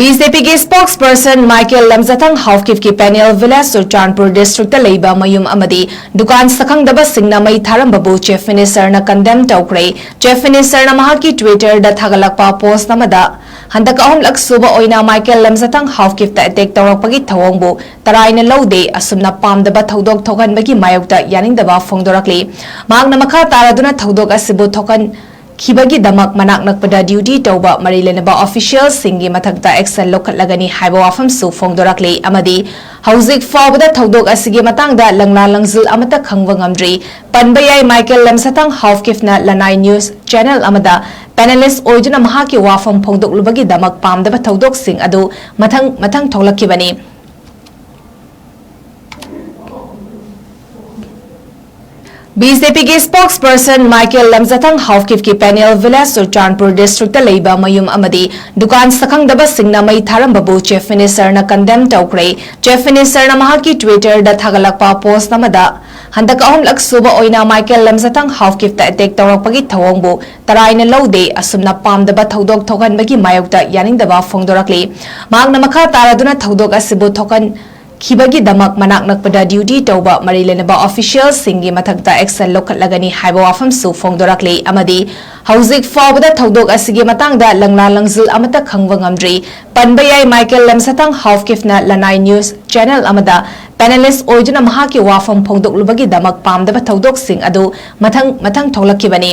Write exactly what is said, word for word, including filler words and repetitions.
B J ꯄꯤꯒꯤ spokesperson Michael Lamjathang ꯍꯥꯎꯀꯤꯞꯀꯤ panel village Churachandpur districtꯇ ꯂꯩꯕ ꯃꯌꯨꯝ ꯑꯃꯗꯤ ꯗꯨꯀꯥꯟ ꯁꯛꯈꯪꯗꯕꯁꯤꯡꯅ ꯃꯩ ꯊꯥꯔꯝꯕꯕꯨ Chief Ministerꯅ condemn ꯇꯧꯈ꯭ꯔꯦ꯫ Chief Ministerꯅ ꯃꯍꯥꯛꯀꯤ Twitterꯗ ꯊꯥꯒꯠꯂꯛꯄ post ꯑꯃꯗ, "ꯍꯟꯗꯛ ꯑꯍꯨꯝꯂꯛ ꯁꯨꯕ ꯑꯣꯏꯅ ꯃꯥꯏꯀꯦꯜ ꯂꯝꯖꯥꯊꯪ ꯍꯥꯎꯀꯤꯞꯇ attack ꯇꯧꯔꯛꯄꯒꯤ ꯊꯧꯑꯣꯡꯕꯨ ꯇꯔꯥꯏꯅ ꯂꯧꯗꯦ꯫ ꯑꯁꯨꯝꯅ ꯄꯥꯝꯗꯕ ꯊꯧꯗꯣꯛ ꯊꯣꯛꯍꯟꯕꯒꯤ ꯃꯥꯌꯣꯛꯇ ꯌꯥꯅꯤꯡꯗꯕ ꯐꯣꯡꯗꯣꯔꯛꯂꯤ꯫ ꯃꯍꯥꯛꯅ ꯃꯈꯥ ꯇꯥꯔꯗꯨꯅ ꯊꯧꯗꯣꯛ ꯑꯁꯤꯕꯨ ꯊꯣꯛꯍꯟ ꯈꯤꯕꯒꯤꯗꯃꯛ ꯃꯅꯥꯛ ꯅꯛꯄꯗ duty ꯇꯧꯕ ꯃꯔꯤ ꯂꯩꯅꯕ officialꯁꯤꯡꯒꯤ ꯃꯊꯛꯇ action ꯂꯧꯈꯠꯂꯒꯅꯤ" ꯍꯥꯏꯕ ꯋꯥꯐꯝꯁꯨ ꯐꯣꯡꯗꯣꯔꯛꯂꯤ꯫ ꯑꯃꯗꯤ ꯍꯧꯖꯤꯛ ꯐꯥꯎꯕꯗ ꯊꯧꯗꯣꯛ ꯑꯁꯤꯒꯤ ꯃꯇꯥꯡꯗ ꯂꯪꯂꯥ ꯂꯪꯖꯤꯜ ꯑꯃꯠꯇ ꯈꯪꯕ ꯉꯝꯗ꯭ꯔꯤ꯫ ꯄꯟꯕ ꯌꯥꯏ, ꯃꯥꯏꯀꯦꯜ ꯂꯝꯖꯥꯊꯪ ꯍꯥꯎꯀꯤꯞꯅ ꯂꯅꯥꯏ news channel ꯑꯃꯗ panelist ꯑꯣꯏꯗꯨꯅ ꯃꯍꯥꯛꯀꯤ ꯋꯥꯐꯝ ꯐꯣꯡꯗꯣꯛꯂꯨꯕꯒꯤꯗꯃꯛ ꯄꯥꯝꯗꯕ ꯊꯧꯗꯣꯛꯁꯤꯡ ꯑꯗꯨ ꯃꯊꯪ ꯃꯊꯪ ꯊꯣꯛꯂꯛꯈꯤꯕꯅꯤ꯫ ꯕꯤ ꯖꯦ ꯄꯤꯒꯤ spokesperson ꯃꯥꯏꯀꯦꯜ ꯂꯝꯖꯥꯊꯪ ꯍꯥꯎꯀꯤꯞꯀꯤ panel village ꯆꯨꯔꯆꯥꯟꯄꯨꯔ districtꯇ ꯂꯩꯕ ꯃꯌꯨꯝ ꯑꯃꯗꯤ ꯗꯨꯀꯥꯟ ꯁꯛꯈꯪꯗꯕꯁꯤꯡꯅ ꯃꯩ ꯊꯥꯔꯝꯕꯕꯨ Chief Ministerꯅ condemn ꯇꯧꯈ꯭ꯔꯦ꯫ Chief Ministerꯅ ꯃꯍꯥꯛꯀꯤ Twitterꯗ ꯊꯥꯒꯠꯂꯛꯄ post ꯑꯃꯗ, "ꯍꯟꯗꯛ ꯑꯍꯨꯝꯂꯛ ꯁꯨꯕ ꯑꯣꯏꯅ ꯃꯥꯏꯀꯦꯜ ꯂꯝꯖꯥꯊꯪ ꯍꯥꯎꯀꯤꯞꯇ attack ꯇꯧꯔꯛꯄꯒꯤ ꯊꯧꯑꯣꯡꯕꯨ ꯇꯔꯥꯏꯅ ꯂꯧꯗꯦ꯫ ꯑꯁꯨꯝꯅ ꯄꯥꯝꯗꯕ ꯊꯧꯗꯣꯛ ꯊꯣꯛꯍꯟꯕꯒꯤ ꯃꯥꯌꯣꯛꯇ ꯌꯥꯅꯤꯡꯗꯕ ꯐꯣꯡꯗꯣꯔꯛꯂꯤ"꯫ ꯃꯍꯥꯛꯅ ꯃꯈꯥ ꯇꯥꯔꯗꯨꯅ ꯊꯧꯗꯣꯛ ꯑꯁꯤꯕꯨ ꯊꯣꯛꯍꯟ ꯈꯤꯕꯒꯤꯗꯃꯛ ꯃꯅꯥꯛ ꯅꯛꯄꯗ duty ꯇꯧꯕ ꯃꯔꯤ ꯂꯩꯅꯕ officialꯁꯤꯡꯒꯤ ꯃꯊꯛꯇ action ꯂꯧꯈꯠꯂꯒꯅꯤ ꯍꯥꯏꯕ ꯋꯥꯐꯝꯁꯨ ꯐꯣꯡꯗꯣꯔꯛꯂꯤ꯫ ꯑꯃꯗꯤ ꯍꯧꯖꯤꯛ ꯐꯥꯎꯕꯗ ꯊꯧꯗꯣꯛ ꯑꯁꯤꯒꯤ ꯃꯇꯥꯡꯗ ꯂꯪꯂꯥ ꯂꯪꯖꯤꯜ ꯑꯃꯠꯇ ꯈꯪꯕ ꯉꯝꯗ꯭ꯔꯤ꯫ ꯄꯟꯕ ꯌꯥꯏ, ꯃꯥꯏꯀꯦꯜ ꯂꯝꯖꯥꯊꯪ ꯍꯥꯎꯀꯤꯞꯅ ꯂꯅꯥꯏ news channel ꯑꯃꯗ panelist ꯑꯣꯏꯗꯨꯅ ꯃꯍꯥꯛꯀꯤ ꯋꯥꯐꯝ ꯐꯣꯡꯗꯣꯛꯂꯨꯕꯒꯤꯗꯃꯛ ꯄꯥꯝꯗꯕ ꯊꯧꯗꯣꯛꯁꯤꯡ ꯑꯗꯨ ꯃꯊꯪ ꯃꯊꯪ ꯊꯣꯛꯂꯛꯈꯤꯕꯅꯤ꯫